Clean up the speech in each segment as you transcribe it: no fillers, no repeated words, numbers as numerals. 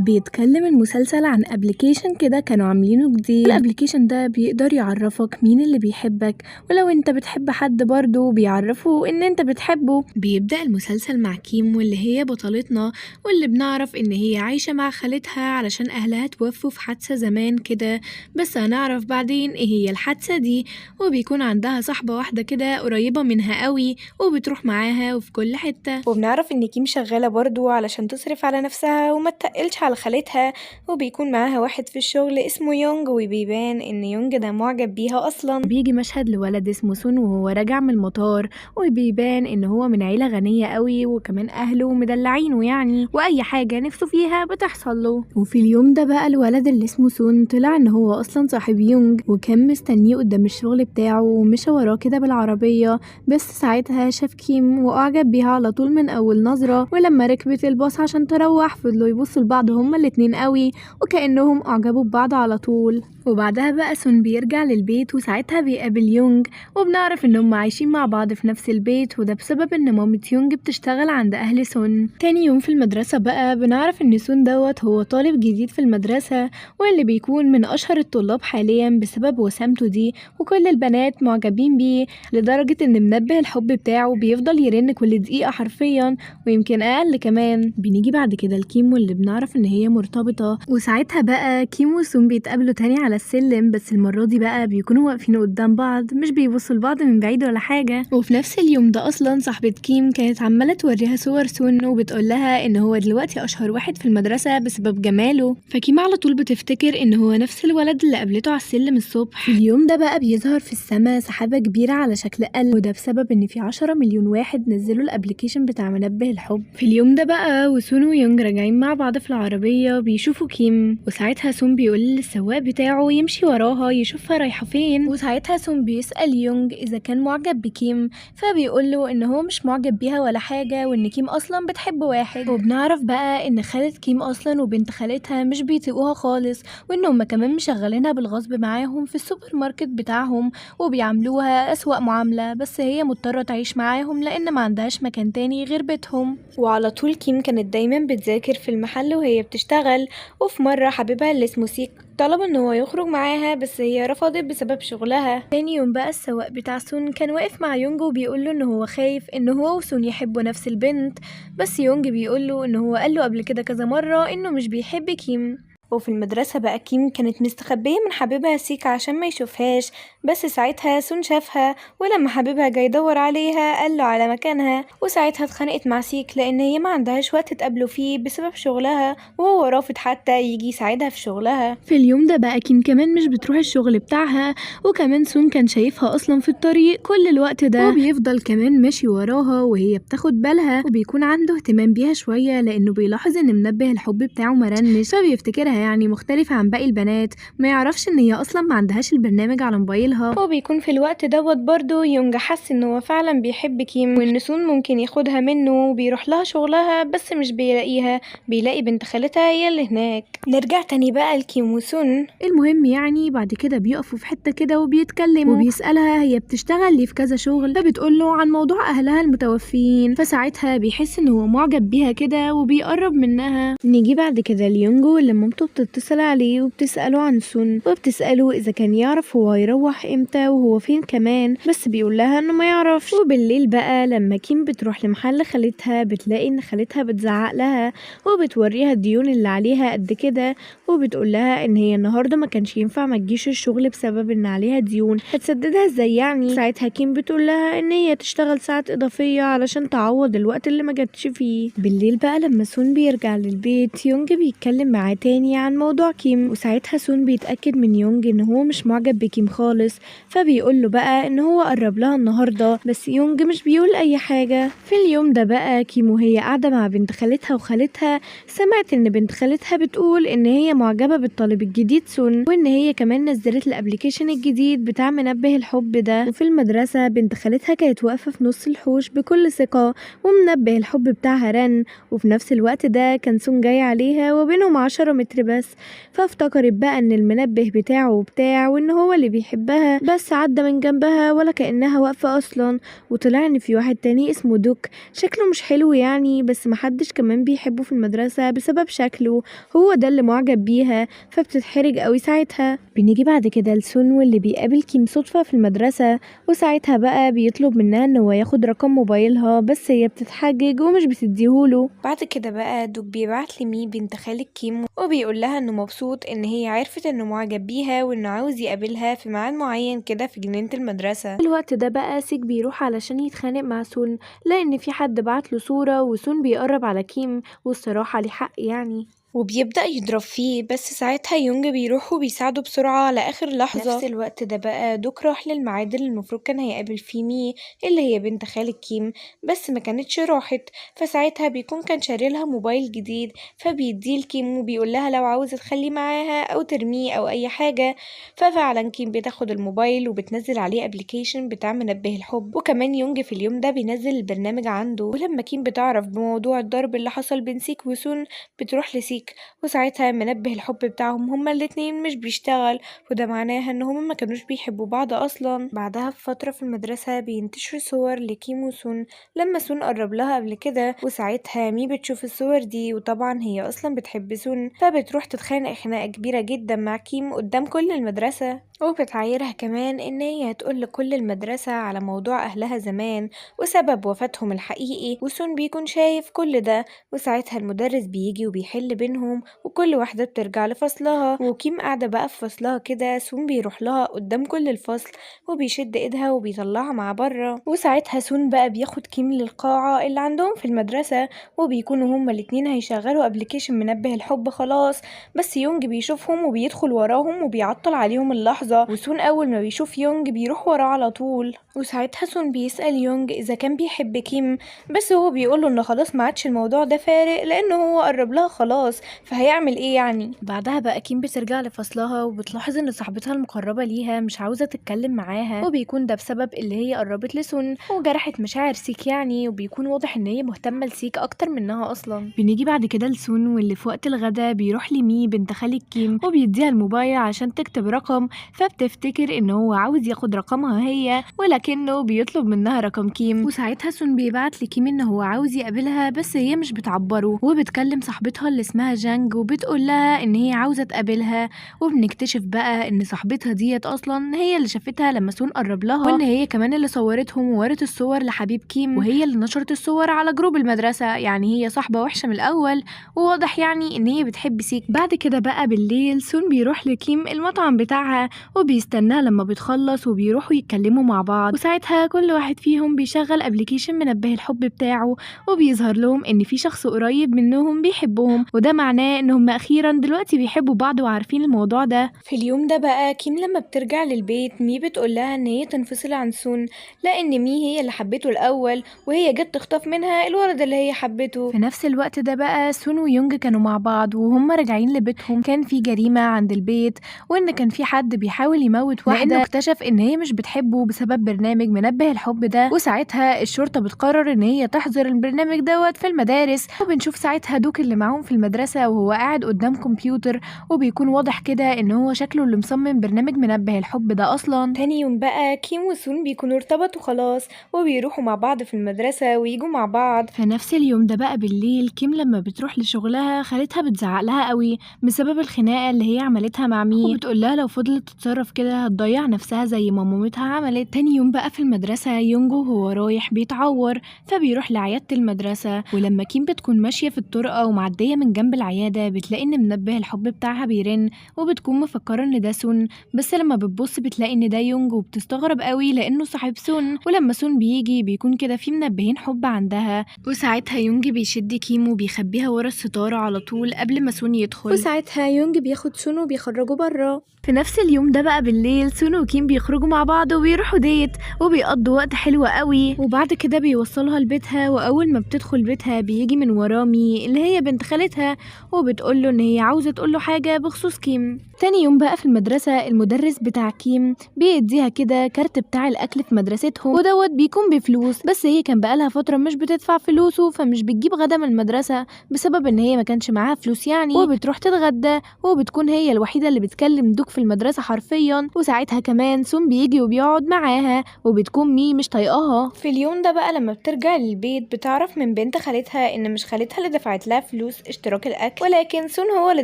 بيتكلم المسلسل عن application كده كانوا عاملينه جديد. ال application ده بيقدر يعرفك مين اللي بيحبك، ولو انت بتحب حد برضه بيعرفه ان انت بتحبه. بيبدأ المسلسل مع كيم واللي هي بطلتنا، واللي بنعرف ان هي عايشة مع خالتها علشان اهلها توفوا في حادثة زمان كده، بس هنعرف بعدين ايه هي الحادثة دي. وبيكون عندها صاحبة واحدة كده قريبة منها قوي وبتروح معاها وفي كل حتة. وبنعرف ان كيم شغالة برضو علشان تصرف على نفسها وما تقلش على خالتها، وبيكون معاها واحد في الشغل اسمه يونج، وبيبان ان يونج ده معجب بيها اصلا. بيجي مشهد لولد اسمه سون وهو راجع من المطار، وبيبان ان هو من عيلة غنية قوي وكمان اهله مدلعينه يعني، واي حاجة نفسه فيها بتحصل له. وفي اليوم ده بقى الولد اللي اسمه سون طلع ان هو اصلا صاحب يونج، وكان مستنيه قدام الشغل بتاعه ومشى وراه كده بالعربية، بس ساعتها شاف كيم واعجب بيها على طول من اول نظرة. ولما ركبت الباص عشان تروح فضلوا يبصوا لبعض هما الاتنين قوي وكأنهم اعجبوا ببعض على طول. وبعدها بقى سون بيرجع للبيت وساعتها بيقابل يونج، وبنعرف ان هم عايشين مع بعض في نفس البيت، وده بسبب ان مامة يونج بتشتغل عند اهل سون. تاني يوم في المدرسة بقى بنعرف ان سون دوت هو طالب جديد في المدرسة، واللي بيكون من اشهر الطلاب حاليا بسبب وسامته دي، وكل البنات معجبين بيه لدرجة ان منبه الحب بتاعه بيفضل يرن كل دقيقة حرفيا ويمكن اقل كمان. بنيجي بعد كده لكيم واللي بنعرف ان هي مرتبطة، وساعتها بقى كيم وسون بيتقابلوا تاني على السلم، بس المرة دي بقى بيكونوا واقفين قدام بعض مش بيبصوا لبعض من بعيد ولا حاجة. وفي نفس اليوم ده اصلا صاحبة كيم كانت عمالة توريها صور سون وبتقول لها ان هو دلوقتي اشهر واحد في المدرسة بسبب جماله، فكيم على طول بتفتكر ان هو نفس الولد اللي قابلته على السلم الصبح. في اليوم ده بقى بيظهر في السماء سحابة كبيرة على شكل قلب، وده بسبب ان في 10 مليون واحد نزلوا ال application بتاع منبه الحب. في اليوم ده بقى وسون ويونج راجعين مع بعض في العربية بيشوفوا كيم، وساعتها سون بيقول للسواق بتاعه يمشي وراها يشوفها رايحة فين. وساعتها سون بيسأل يونج إذا كان معجب بكيم، فبيقول له إن هو مش معجب بيها ولا حاجة، وإن كيم أصلا بتحب واحد. وبنعرف بقى إن خالة كيم أصلا وبنت خالتها مش بيطيقوها خالص، وإن هما كمان مشغلينها بالغصب معاهم في السوبر ماركت بتاعهم وبيعاملوها أسوأ معاملة، بس هي مضطرة تعيش معاهم لأن ما عندهاش مكان تاني غير بيتهم. وعلى طول كيم كانت دايما بتذاكر في المحل وهي بتشتغل، وفي مرة حبيبها اللي اسمه سيك طلب ان هو يخرج معاها بس هي رفضت بسبب شغلها. تاني يوم بقى السواق بتاع سون كان واقف مع يونج وبيقول له ان هو خايف ان هو وسون يحبوا نفس البنت، بس يونج بيقول له ان هو قال له قبل كده كذا مرة انه مش بيحب كيم. وفي المدرسة بقى كيم كانت مستخبية من حبيبها سيك عشان ما يشوفهاش، بس ساعتها سون شافها، ولما حبيبها جاي يدور عليها قال له على مكانها، وساعتها اتخانقت مع سيك لان هي ما عندهاش وقت تقابله فيه بسبب شغلها، وهو رافض حتى يجي يساعدها في شغلها. في اليوم ده بقى كيم كمان مش بتروح الشغل بتاعها، وكمان سون كان شايفها اصلا في الطريق كل الوقت ده، وبيفضل كمان ماشي وراها وهي بتاخد بالها، وبيكون عنده اهتمام بيها شوية لانه بيلاحظ ان منبه الحب بتاعه مرنش، فبيفتكرها يعني مختلفة عن باقي البنات، ما يعرفش ان هي اصلا ما عندهاش البرنامج على موبايلها. وبيكون في الوقت دوت برضو يونج حس ان هو فعلا بيحب كيم وان سون ممكن ياخدها منه، وبيروح لها شغلها بس مش بيلاقيها، بيلاقي بنت خالتها هي اللي هناك. نرجع تاني بقى لكيم وسون. المهم يعني بعد كده بيقفوا في حتة كده وبيتكلموا، وبيسألها هي بتشتغل ليه في كذا شغل، فبتقول له عن موضوع اهلها المتوفيين، فساعتها بيحس ان هو معجب بيها كده وبيقرب منها. نيجي بعد كده ليونجو اللي مامته بتتصل عليه وبتسأله عن سون، وبتسأله إذا كان يعرف هو هيروح إمتى وهو فين كمان، بس بيقول لها إنه ما يعرفش. وبالليل بقى لما كيم بتروح لمحل خالتها بتلاقي إن خالتها بتزعق لها وبتوريها الديون اللي عليها قد كده، وبتقول لها إن هي النهارده ما كانش ينفع ما تجيش الشغل بسبب إن عليها ديون، هتسددها إزاي يعني؟ ساعتها كيم بتقول لها إن هي تشتغل ساعات إضافية علشان تعوض الوقت اللي ما جاتش فيه. بالليل بقى لما سون بيرجع للبيت يونج بيتكلم معاه تاني عن موضوع كيم، وساعتها سون بيتأكد من يونج ان هو مش معجب بكيم خالص، فبيقول له بقى ان هو قرب لها النهارده، بس يونج مش بيقول اي حاجه. في اليوم ده بقى كيم وهي قاعده مع بنت خالتها وخالتها سمعت ان بنت خالتها بتقول ان هي معجبه بالطالب الجديد سون، وان هي كمان نزلت ال application الجديد بتاع منبه الحب ده. وفي المدرسه بنت خالتها كانت واقفه في نص الحوش بكل ثقه ومنبه الحب بتاعها رن، وفي نفس الوقت ده كان سون جاي عليها وبينهم 10 متر بس، فافتكرت بقى ان المنبه بتاعه وبتاع وان هو اللي بيحبها، بس عدى من جنبها ولا كأنها واقفة اصلا. وطلع ان في واحد تاني اسمه دوك، شكله مش حلو يعني، بس محدش كمان بيحبه في المدرسة بسبب شكله، هو ده اللي معجب بيها، فبتتحرج قوي ساعتها. بنيجي بعد كده لسون واللي بيقابل كيم صدفة في المدرسة، وساعتها بقى بيطلب منها ان هو ياخد رقم موبايلها، بس هي بتتحجج ومش بتديهوله. بعد كده بقى دوك بيبعت لمي بنت خالة كيم وبيقول لها انه مبسوط ان هي عرفت انه معجب بيها وانه عاوز يقابلها في ميعاد معين كده في جنينة المدرسة. في الوقت ده بقى سيك بيروح علشان يتخانق مع سون، لان في حد بعت له صورة، وسون بيقرب على كيم، والصراحة ليه حق يعني، وبيبدأ يضرب فيه، بس ساعتها يونج بيروح وبيساعده بسرعة على آخر لحظة. نفس الوقت ده بقى دوك راح للميعاد اللي المفروض كان هيقابل فيه مي اللي هي بنت خالة كيم، بس ما كانتش راحت، فساعتها بيكون كان شاري لها موبايل جديد، فبيديه لكيم وبيقول لها لو عاوزة تخليه معاها أو ترميه أو أي حاجة. ففعلا كيم بتاخد الموبايل وبتنزل عليه application بتاع منبه الحب، وكمان يونج في اليوم ده بينزل البرنامج عنده. ولما كيم بتعرف بموضوع الضرب اللي حصل بين سيك وسون بتروح لسيك، وساعتها منبه الحب بتاعهم هما الاتنين مش بيشتغل، وده معناها ان هما ما كانوش بيحبوا بعض اصلا. بعدها بفترة في المدرسة بينتشر صور لكيم وسون لما سون قرب لها قبل كده، وساعتها مي بتشوف الصور دي، وطبعا هي اصلا بتحب سون، فبتروح تتخانق خناقة كبيرة جدا مع كيم قدام كل المدرسة، وبتعايرها كمان ان هي هتقول لكل المدرسة على موضوع اهلها زمان وسبب وفاتهم الحقيقي، وسون بيكون شايف كل ده. وساعتها المدرس بيجي وبيحل بينهم وكل واحدة بترجع لفصلها، وكيم قاعدة بقى في فصلها كده، سون بيروح لها قدام كل الفصل وبيشد ايدها وبيطلعها مع بره. وساعتها سون بقى بياخد كيم للقاعة اللي عندهم في المدرسة، وبيكونوا هما الاتنين هيشغلوا application منبه الحب خلاص، بس يونج بيشوفهم وبيدخل وراهم وبيعطل عليهم اللحظة، وسون اول ما بيشوف يونج بيروح وراه على طول. وساعتها سون بيسأل يونج اذا كان بيحب كيم، بس هو بيقوله انه خلاص ما عادش الموضوع ده فارق لانه هو قرب لها خلاص، فهيعمل ايه يعني. بعدها بقى كيم بترجع لفصلها وبتلاحظ ان صاحبتها المقربة ليها مش عاوزة تتكلم معاها، وبيكون ده بسبب اللي هي قربت لسون وجرحت مشاعر سيك يعني، وبيكون واضح ان هي مهتمة لسيك اكتر منها اصلا. بنيجي بعد كده لسون واللي في وقت الغدا بيروح لمي بنت خالة كيم وبيديها الموبايل عشان تكتب رقم، فبتفتكر ان هو عاوز ياخد رقمها هي، ولكنه بيطلب منها رقم كيم. وساعتها سون بيبعت لكيم ان هو عاوز يقابلها، بس هي مش بتعبره، وبتكلم صاحبتها اللي اسمها جانج وبتقول لها ان هي عاوزه تقابلها. وبنكتشف بقى ان صاحبتها ديت اصلا هي اللي شافتها لما سون قرب لها، وان هي كمان اللي صورتهم وورت الصور لحبيب كيم، وهي اللي نشرت الصور على group المدرسه، يعني هي صاحبه وحشه من الاول، وواضح يعني ان هي بتحب سيك. بعد كده بقى بالليل سون بيروح لكيم المطعم بتاعها وبيستناها لما بتخلص وبيروحوا يتكلموا مع بعض، وساعتها كل واحد فيهم بيشغل application منبه الحب بتاعه، وبيظهر لهم ان في شخص قريب منهم بيحبهم، وده معناه انهم اخيرا دلوقتي بيحبوا بعض وعارفين الموضوع ده. في اليوم ده بقى كيم لما بترجع للبيت مي بتقول لها ان هي تنفصل عن سون، لان مي هي اللي حبته الاول وهي جت تخطف منها الولد اللي هي حبته. في نفس الوقت ده بقى سون ويونج كانوا مع بعض وهم راجعين لبيتهم، كان في جريمة عند البيت، وان كان في حد بيحاول يموت واحدة لانه اكتشف ان هي مش بتحبه بسبب برنامج منبه الحب ده. وساعتها الشرطة بتقرر ان هي تحظر البرنامج دوت في المدارس، وبنشوف ساعتها دوك اللي معاهم في المدرسة وهو قاعد قدام كمبيوتر، وبيكون واضح كده ان هو شكله اللي مصمم برنامج منبه الحب ده اصلا. تاني يوم بقى كيم وسون بيكونوا ارتبطوا خلاص وبيروحوا مع بعض في المدرسة ويجوا مع بعض. في نفس اليوم ده بقى بالليل كيم لما بتروح لشغلها خالتها بتزعق لها قوي بسبب الخناقة اللي هي عملتها مع مي، وبتقول لها لو فضلت تتصرف كده هتضيع نفسها زي ما مامتها عملت. تاني يوم بقى في المدرسة يونجو وهو رايح بيتعور، فبيروح لعيادة المدرسة، ولما كيم بتكون ماشية في الطرقة ومعدية من جنب العيادة بتلاقي ان منبه الحب بتاعها بيرن، وبتكون مفكرة ان ده سون، بس لما بتبص بتلاقي ان ده يونج، وبتستغرب قوي لانه صاحب سون. ولما سون بيجي بيكون كده في منبهين حب عندها، وساعتها يونج بيشد كيم وبيخبيها ورا الستارة على طول قبل ما سون يدخل، وساعتها يونج بياخد سون وبيخرجه بره. في نفس اليوم ده بقى بالليل سون وكيم بيخرجوا مع بعض وبيروحوا date وبيقضوا وقت حلو قوي، وبعد كده بيوصلها لبيتها، واول ما بتدخل بيتها بيجي من وراه مي اللي هي بنت خالتها، وبتقول له ان هي عاوزه تقول له حاجة بخصوص كيم. تاني يوم بقى في المدرسة المدرس بتاع كيم بيديها كده كارت بتاع الاكل في مدرستهم، ودوت بيكون بفلوس، بس هي كان بقالها فترة مش بتدفع فلوسه، فمش بتجيب غدا من المدرسة بسبب ان هي ما كانش معاها فلوس يعني، وبتروح تتغدى وبتكون هي الوحيدة اللي بتكلم دوك في المدرسة حرفيا. وساعتها كمان سون بيجي وبيقعد معاها، وبتكون مي مش طايقاها. في اليوم ده بقى لما بترجع للبيت بتعرف من بنت خالتها ان مش خالتها اللي دفعت لها فلوس اشتراك الاكل، ولكن سون هو اللي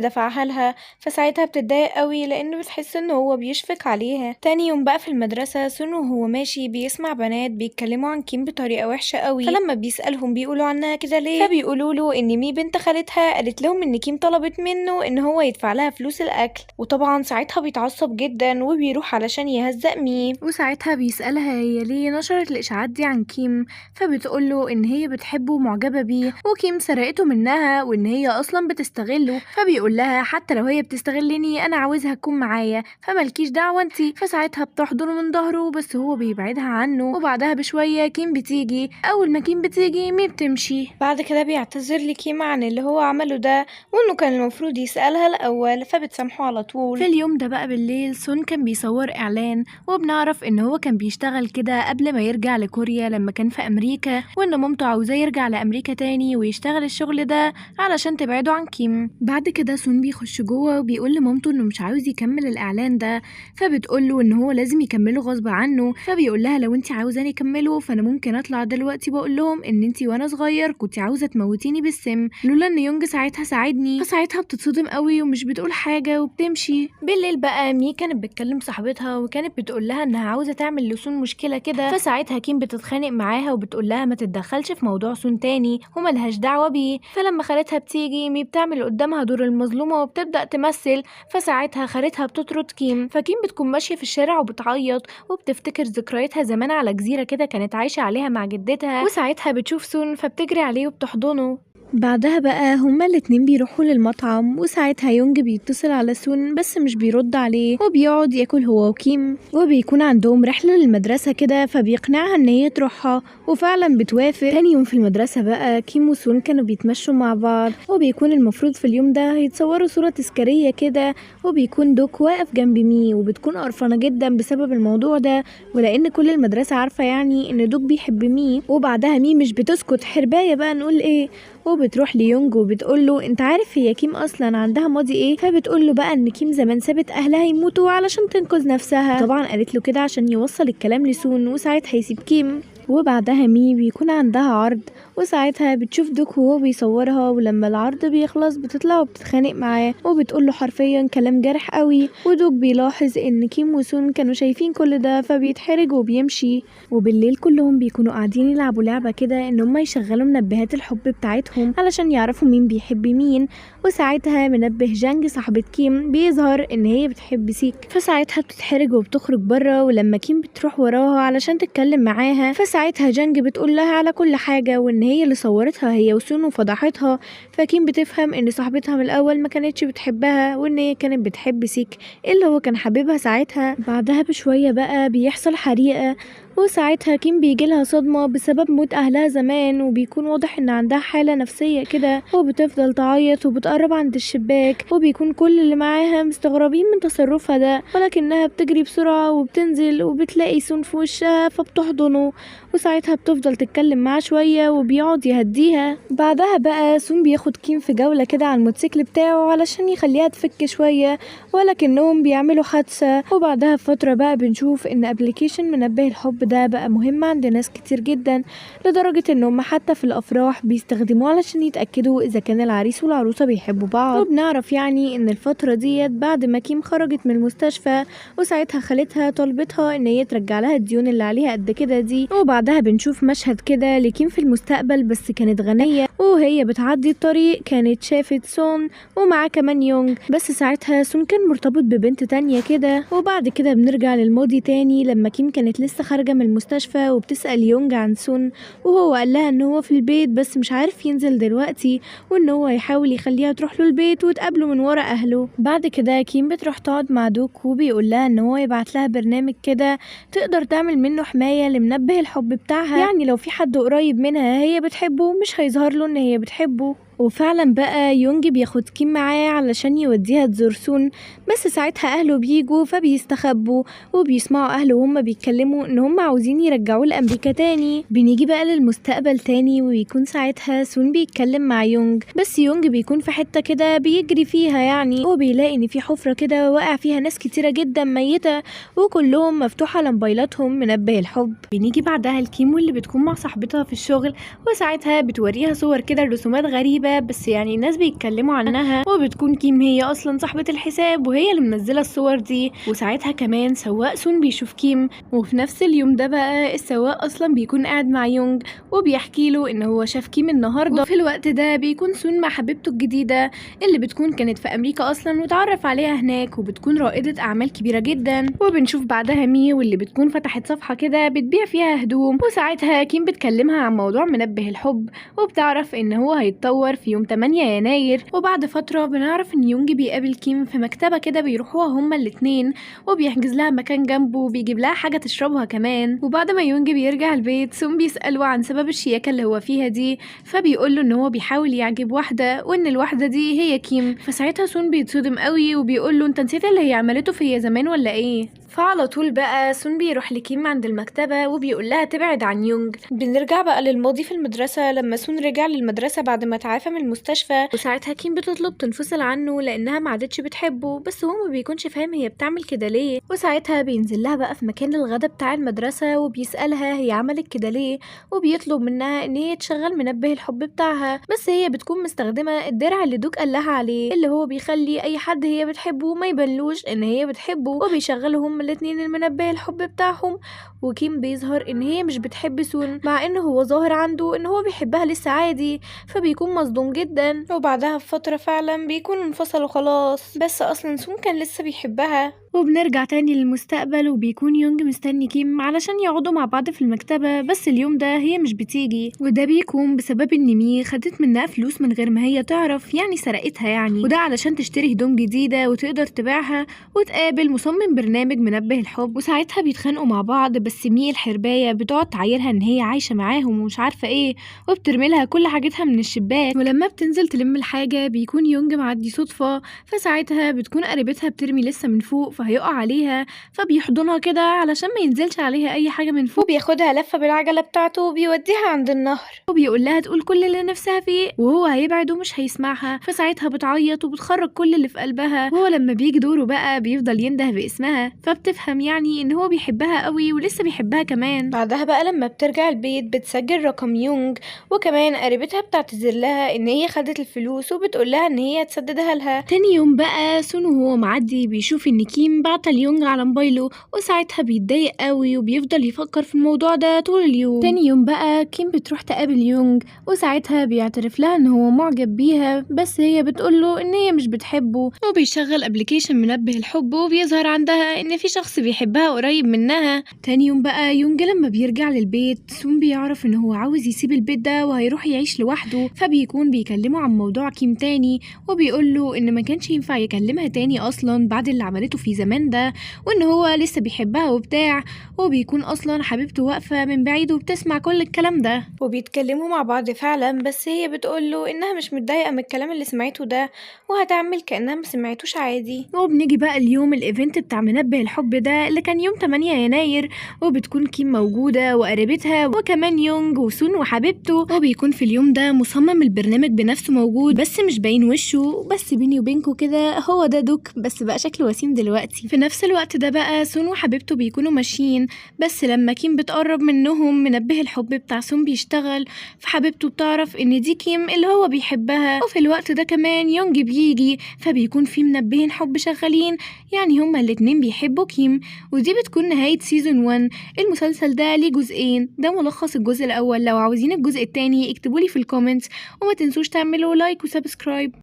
دفعها لها، فساعتها بتتضايق قوي لانه بتحس ان هو بيشفق عليها. تاني يوم بقى في المدرسة سون وهو ماشي بيسمع بنات بيتكلموا عن كيم بطريقة وحشة قوي، فلما بيسألهم بيقولوا عنها كده ليه، فبيقولوا له ان مي بنت خالتها قالت لهم ان كيم طلبت منه ان هو يدفع لها فلوس الاكل، وطبعا ساعتها بيتعصب جدا وبيروح علشان يهزق مي. وساعتها بيسألها هي ليه نشرت الاشاعات دي عن كيم، فبتقول له ان هي بتحبه ومعجبة بيه وكيم سرقته منها وان هي اصلا بتستغله، فبيقول لها حتى لو هي بتستغلني انا عاوزها تكون معايا فمالكيش دعوه انتي. فساعتها بتحضنه من ظهره بس هو بيبعدها عنه. وبعدها بشوية كيم بتيجي، اول ما كيم بتيجي مي بتمشي. بعد كده بيعتذر لكيم عن اللي هو عمله ده وانه كان المفروض يسألها الاول، فبتسامحه على طول. في اليوم ده بقى بالليل سون كان بيصور اعلان، وبنعرف ان هو كان بيشتغل كده قبل ما يرجع لكوريا لما كان في امريكا، وان مامته عاوزاه يرجع لامريكا تاني ويشتغل الشغل ده علشان تبعده عن كيم. بعد كده سون بيخش جوه وبيقول لمامته انه مش عاوز يكمل الاعلان ده، فبتقول له ان هو لازم يكمله غصب عنه، فبيقول لها لو انت عاوزاني اكمله فانا ممكن اطلع دلوقتي واقول لهم ان انت وانا صغير كنت عاوزه تموتيني بالسم لولا ان يونج ساعتها ساعدني. فساعتها بتتصدم قوي ومش بتقول حاجة وبتمشي. بالليل بقى مي كانت بتكلم صاحبتها وكانت بتقول لها انها عاوزه تعمل لسون مشكلة كده، فساعتها كيم بتتخانق معاها وبتقول لها ما تتدخلش في موضوع سون تاني وملهاش دعوه بيه. فلما خالتها بتيجي مي بتعمل قدامها دور المظلومة وبتبدا تمثل، فساعتها خالتها بتطرد كيم. فكيم بتكون ماشية في الشارع وبتعيط وبتفتكر ذكرياتها زمان على جزيرة كده كانت عايشه عليها مع جدتها، وساعتها بتشوف سون فبتجري عليه وبتحضنه. بعدها بقى هما الاتنين بيروحوا للمطعم، وساعتها يونج بيتصل على سون بس مش بيرد عليه، وبيقعد ياكل هو وكيم، وبيكون عندهم رحلة للمدرسة كده فبيقنعها ان هي تروحها وفعلا بتوافق. تاني يوم في المدرسة بقى كيم وسون كانوا بيتمشوا مع بعض، وبيكون المفروض في اليوم ده هيتصوروا صورة تذكارية كده، وبيكون دوك واقف جنب مي وبتكون قرفانة جدا بسبب الموضوع ده، ولان كل المدرسة عارفة يعني ان دوك بيحب مي. وبعدها مي مش بتسكت، حرباية بقى نقول ايه، وبتروح ليونج وبتقول له انت عارف هي كيم اصلا عندها ماضي ايه، فبتقول له بقى ان كيم زمان سابت اهلها يموتوا علشان تنقذ نفسها. طبعا قالت له كده عشان يوصل الكلام لسون وساعتها يسيب كيم. وبعدها مي بيكون عندها عرض، وساعتها بتشوف دوك وهو بيصورها، ولما العرض بيخلص بتطلع وبتتخانق معاه وبتقول له حرفيا كلام جارح قوي، ودوك بيلاحظ ان كيم وسون كانوا شايفين كل ده فبيتحرج وبيمشي. وبالليل كلهم بيكونوا قاعدين يلعبوا لعبه كده ان هم يشغلوا منبهات الحب بتاعتهم علشان يعرفوا مين بيحب مين، وساعتها منبه جانج صاحبة كيم بيظهر ان هي بتحب سيك، فساعتها بتتحرج وبتخرج بره. ولما كيم بتروح وراها علشان تتكلم معاها فساعتها جانج بتقول لها على كل حاجة وان هي اللي صورتها هي وسون وفضحتها، فكيم بتفهم ان صاحبتها من الاول ما كانتش بتحبها وان هي كانت بتحب سيك اللي هو كان حبيبها ساعتها. بعدها بشوية بقى بيحصل حريقة، وساعتها كيم بيجيلها صدمة بسبب موت اهلها زمان، وبيكون واضح ان عندها حالة نفسية كده، وبتفضل تعيط وبتقرب عند الشباك، وبيكون كل اللي معاها مستغربين من تصرفها ده، ولكنها بتجري بسرعة وبتنزل وبتلاقي سون في وشها فبتحضنه، وساعتها بتفضل تتكلم معاه شوية وبيقعد يهديها. بعدها بقى سون بياخد كيم في جولة كده على الموتوسيكل بتاعه علشان يخليها تفك شوية، ولكنهم بيعملوا حادثة. وبعدها بفترة بقى بنشوف ان application منبه الحب ده بقى مهم عند ناس كتير جدا، لدرجة انهم حتى في الافراح بيستخدموه علشان يتأكدوا اذا كان العريس والعروسة بيحبوا بعض. وبنعرف يعني ان الفترة ديت بعد ما كيم خرجت من المستشفى، وساعتها خالتها طلبتها ان هي ترجع لها الديون اللي عليها قد كده دي. وبعدها بنشوف مشهد كده لكيم في المستقبل بس كانت غنية، وهي بتعدي الطريق كانت شافت سون ومعاه كمان يونج، بس ساعتها سون كان مرتبط ببنت تانية كده. وبعد كده بنرجع للماضي تاني لما كيم كانت لسه خارجة من المستشفى وبتسأل يونج عن سون، وهو قال لها ان هو في البيت بس مش عارف ينزل دلوقتي، وان هو هيحاول يخليها تروح له البيت وتقابله من ورا اهله. بعد كده كيم بتروح تقعد مع دوك وبيقول لها ان هو يبعت لها برنامج كده تقدر تعمل منه حماية لمنبه الحب بتاعها، يعني لو في حد قريب منها هي بتحبه مش هيظهر له ان هي بتحبه. وفعلا بقى يونج بياخد كيم معاه علشان يوديها تزور سون، بس ساعتها اهله بيجوا فبيستخبوا وبيسمعوا اهله وهم بيتكلموا ان هم عاوزين يرجعوه لامريكا تاني. بنيجي بقى للمستقبل تاني، وبيكون ساعتها سون بيتكلم مع يونج، بس يونج بيكون في حتة كده بيجري فيها يعني، وبيلاقي ان في حفرة كده واقع فيها ناس كتيرة جدا ميتة وكلهم مفتوحة على موبايلاتهم منبه الحب. بنيجي بعدها لكيم واللي بتكون مع صاحبتها في الشغل، وساعتها بتوريها صور كده رسومات غريبة بس يعني الناس بيتكلموا عنها، وبتكون كيم هي اصلا صاحبة الحساب وهي اللي منزلة الصور دي. وساعتها كمان سواق سون بيشوف كيم، وفي نفس اليوم ده بقى السواق اصلا بيكون قاعد مع يونج وبيحكي له ان هو شاف كيم النهارده. وفي الوقت ده بيكون سون مع حبيبته الجديدة اللي بتكون كانت في امريكا اصلا وتعرف عليها هناك، وبتكون رائدة اعمال كبيرة جدا. وبنشوف بعدها مي واللي بتكون فتحت صفحة كده بتبيع فيها هدوم، وساعتها كيم بتكلمها عن موضوع منبه الحب، وبتعرف ان هو هيتطور في يوم 8 يناير. وبعد فترة بنعرف ان يونج بيقابل كيم في مكتبة كده بيروحوها هما الاتنين، وبيحجز لها مكان جنبه وبيجيب لها حاجة تشربها كمان. وبعد ما يونج بيرجع البيت سون بيسأله عن سبب الشياكة اللي هو فيها دي، فبيقول له ان هو بيحاول يعجب واحدة وان الواحدة دي هي كيم. فساعتها سون بيتصدم قوي وبيقول له انت نسيت اللي هي عملته فيا زمان ولا ايه؟ فعلى طول بقى سون بيروح لكيم عند المكتبة وبيقول لها تبعد عن يونج. بنرجع بقى للماضي في المدرسة لما سون رجع للمدرسة بعد ما تعافى من المستشفى، وساعتها كيم بتطلب تنفصل عنه لانها ما عادتش بتحبه، بس هو ما بيكونش فاهم هي بتعمل كده ليه. وساعتها بينزل لها بقى في مكان الغدا بتاع المدرسة وبيسألها هي عملت كده ليه، وبيطلب منها ان هي تشغل منبه الحب بتاعها، بس هي بتكون مستخدمة الدرع اللي دوك قال لها عليه اللي هو بيخلي اي حد هي بتحبه ما يبانلوش ان هي بتحبه، وبيشغلهم الاتنين المنبه الحب بتاعهم. وكيم بيظهر ان هي مش بتحب سون مع ان هو ظاهر عنده ان هو بيحبها لسه عادي، فبيكون مصدوم جدا. وبعدها بفترة فعلا بيكونوا انفصلوا خلاص، بس اصلا سون كان لسه بيحبها. وبنرجع تاني للمستقبل، وبيكون يونج مستني كيم علشان يقعدوا مع بعض في المكتبة، بس اليوم ده هي مش بتيجي، وده بيكون بسبب ان مي خدت منها فلوس من غير ما هي تعرف، يعني سرقتها يعني، وده علشان تشتري هدوم جديدة وتقدر تبيعها وتقابل مصمم برنامج منبه الحب. وساعتها بيتخانقوا مع بعض، بس مي الحرباية بتقعد تعايرها ان هي عايشة معاهم ومش عارفة ايه، وبترميلها كل حاجتها من الشباك. ولما بتنزل تلم الحاجة بيكون يونج معدي صدفة، فساعتها بتكون قريبتها بترمي لسه من فوق فهيقع عليها، فبيحضنها كده علشان ما ينزلش عليها اي حاجة من فوق، وبياخدها لفة بالعجلة بتاعته وبيوديها عند النهر، وبيقول لها تقول كل اللي نفسها فيه وهو هيبعد ومش هيسمعها. فساعتها بتعيط وبتخرج كل اللي في قلبها، وهو لما بيجي دوره بقى بيفضل ينده باسمها، فبتفهم يعني ان هو بيحبها قوي ولسه بيحبها كمان. بعدها بقى لما بترجع البيت بتسجل رقم يونج، وكمان قريبتها بتعتذر لها ان هي خدت الفلوس وبتقول لها ان هي تسددها لها. تاني يوم بقى سون وهو معدي بيشوف ان كيم بعت ليونج على موبايله، وساعتها بيتضايق قوي وبيفضل يفكر في الموضوع ده طول اليوم. تاني يوم بقى كيم بتروح تقابل يونج، وساعتها بيعترف لها ان هو معجب بيها، بس هي بتقوله ان هي مش بتحبه، وبيشغل application منبه الحب وبيظهر عندها ان في شخص بيحبها قريب منها. تاني يوم بقى يونج لما بيرجع للبيت سون بيعرف ان هو عاوز يسيب البيت ده وهيروح يعيش لوحده، فبيكون بيكلمه عن موضوع كيم تاني، وبيقول له ان ما كانش ينفع يكلمها تاني اصلا بعد اللي عملته في زمان ده، وان هو لسه بيحبها وبتاع، وبيكون اصلا حبيبته واقفة من بعيد وبتسمع كل الكلام ده، وبيتكلموا مع بعض فعلا، بس هي بتقول له انها مش متضايقة من الكلام اللي سمعته ده وهتعمل كانها ما سمعتوش عادي. وبنيجي بقى اليوم ال event بتاع منبه الحب ده اللي كان يوم 8 يناير، وبتكون كيم موجودة وقريبتها وكمان يونج وسون وحبيبته، وبيكون في اليوم ده مصمم البرنامج بنفسه موجود بس مش باين وشه، بس بيني وبينكو كده هو ده دوك بس بقى شكله وسيم دلوقتي. في نفس الوقت ده بقى سون وحبيبته بيكونوا ماشيين، بس لما كيم بتقرب منهم منبه الحب بتاع سون بيشتغل، فحبيبته بتعرف ان دي كيم اللي هو بيحبها. وفي الوقت ده كمان يونج بيجي، فبيكون في منبهين حب شغالين، يعني هما الاتنين بيحبوا كيم. ودي بتكون نهاية season 1. المسلسل ده ليه جزئين، ده ملخص الجزء الاول، لو عاوزين الجزء التاني اكتبولي في ال comments، وما تنسوش تعملوا like و subscribe.